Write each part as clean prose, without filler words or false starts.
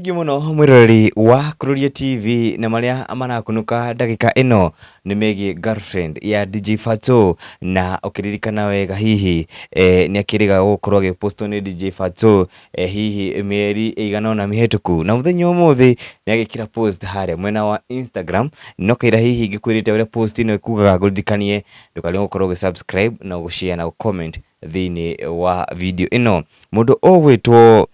Thengiũ mũno mwĩroreri wa Kururia TV, na marĩa marakunũka ndagĩka ĩno nĩ megiĩ girlfriend ya DJ Fatxo, na ũkĩririkana wega hihi nĩ akĩrĩga gũkorwo agĩpostwo nĩ DJ Fatxo hihi mĩeri ĩigana ũna mĩhetũku, na mũthenya ũmũthĩ nĩ agĩkĩra post harĩa mwena wa Instagram. No kaira hihi ngĩkwĩrĩte ũrĩa post ĩno ĩkugaga, ngũririkanie ndũkarigwo gũkorwo ũgĩ subscribe na gũ-share na gũ-comment thĩinĩ wa video ĩno. Mũndũ ũgwĩtwo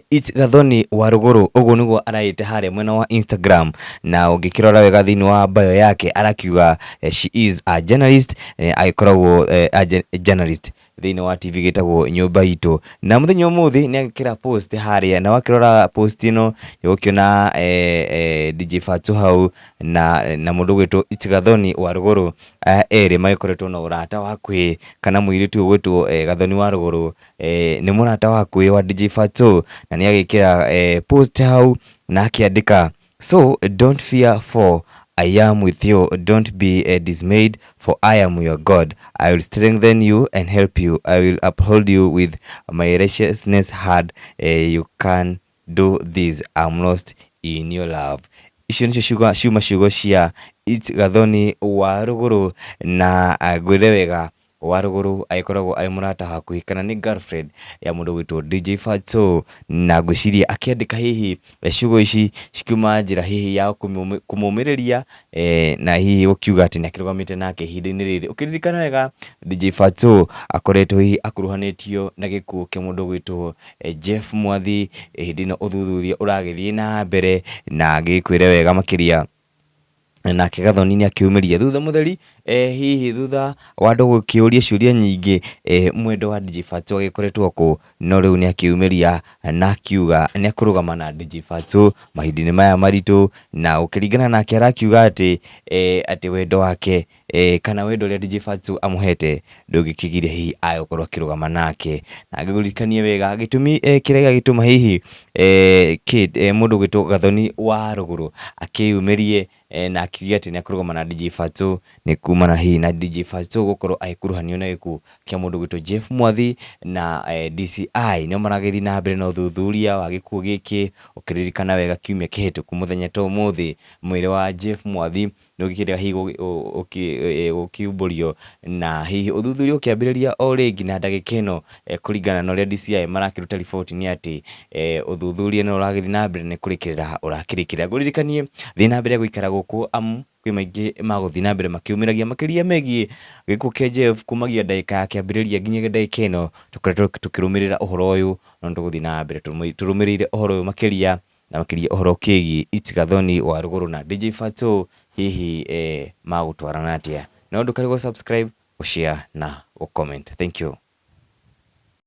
It's Gathoni wa Rũgũrũ, ũguo nĩguo araĩte harĩa mwena wa Instagram, na ũngĩkĩrora wega thĩinĩ wa bio yake arakiuga she is a journalist, agĩkoragwo a journalist thĩinĩ wa TV gĩtagwo Nyũmba Itũ. Na mũthenya ũmũthĩ nĩ agĩkĩra post harĩa, na wakĩrora post ĩno nĩũgũkĩona DJ Fatxo hau na mũndũ ũgwĩtwo It's Gathoni wa Rũgũrũ, aya erĩ magĩkoretwo na ũrata wa hakuhĩ, kana mũirĩtu ũyũ ũgwĩtwo Gathoni wa Rũgũrũ nĩ mũrata wa hakuhĩ wa DJ Fatxo, na nĩ agĩkĩra post hau na akĩandĩka, "So don't fear, for I am with you. Don't be dismayed, for I am your God. I will strengthen you and help you. I will uphold you with my righteousness hand. You can do this. I'm lost in your love." Icio nĩcio ciugo ciuma ciugo cia It's Gathoni wa Rũgũrũ, na ngwĩre wega, wa Rũgũrũ agĩkoragwo arĩ mũrata hakuhĩ kana nĩ girlfriend ya mũndũ ũgwĩtwo DJ Fatxo, na ngwĩciria akĩandĩka hihi ciugo ici cikiuma njĩra hihi ya kũmũmĩrĩria na hihi gũkiuga atĩ nĩ akĩrũgamĩte nake ihinda-inĩ rĩrĩ. Ũkĩririkana wega, DJ Fatxo akoretwo hihi akuruhanĩtio na gĩkuũ kĩa mũndũ ũgwĩtwo Jeff Mwathi. Hĩndĩ ĩno ũthuthuria ũragĩthiĩ na mbere, na ngĩkwĩre wega makĩria, nake Gathoni nĩ akĩumĩria thutha mũtheri hihi thutha wa andũ gũkĩũria ciũria nyingĩ mwendo wa DJ Fatxo agĩkoretwo kũ, no rĩu nĩ akĩumĩria na akiuga nĩ akũrũgama na DJ Fatxo mahinda-inĩ maya maritũ, na ũkĩringana nake arakiuga atĩ wendo wake kana wendo ũrĩa DJ Fatxo amũhete ndũngĩkĩgiria hihi age gũkorwo akĩrũgama nake. Na ngĩkũririkanie wega gĩtũmi kĩrĩa gĩagĩtũma hihi mũndũ ũgwĩtwo Gathoni wa Rũgũrũ akĩyumĩrie na akiuge atĩ nĩ akũrũgama na DJ Fatxo nĩ kumana hihi na DJ Fatxo gũkorwo agĩkuruhanio na gĩkuũ kĩa mũndũ ũgwĩtwo Jeff Mwathi, na DCI nĩo maragĩthiĩ na mbere na ũthuthuria wa gĩkuũ gĩkĩ. Ũkĩririkana wega, kiumia kĩhĩtũku mũthenya ta ũmũthĩ mwĩrĩ wa Jeff Mwathi nĩ ũgĩkĩrĩa hihi gũkiumbũrio, na hihi ũthuthuria ũkĩambĩrĩria o rĩngĩ, na ndagĩka ĩno kũringana na ũrĩa DCI marakĩruta riboti nĩ atĩ ũthuthuria no ũragĩthiĩ na mbere, nĩ kũrĩkĩrĩra ũrakĩrĩkĩrĩra. Ngũririkanie thiĩ na mbere gũikara gũkũ, amu kwĩ maingĩ ma gũthiĩ na mbere makĩumĩragia makĩria megiĩ gĩkuũ kĩa Jeff kumagia ndagĩka ya kĩambĩrĩria nginyagia ndagĩka ĩno tũkoretwo tũkĩrũmĩrĩra ũhoro ũyũ, no nĩ tũgũthiĩ na mbere tũrũmĩrĩire ũhoro ũyũ makĩria, na makĩria ũhoro ũkĩgiĩ It's Gathoni wa Rũgũrũ na DJ Fatxo hihi magũtwarana atĩa. No ndũkarigwo subscribe, gũ-share na gũ-comment. Thank you.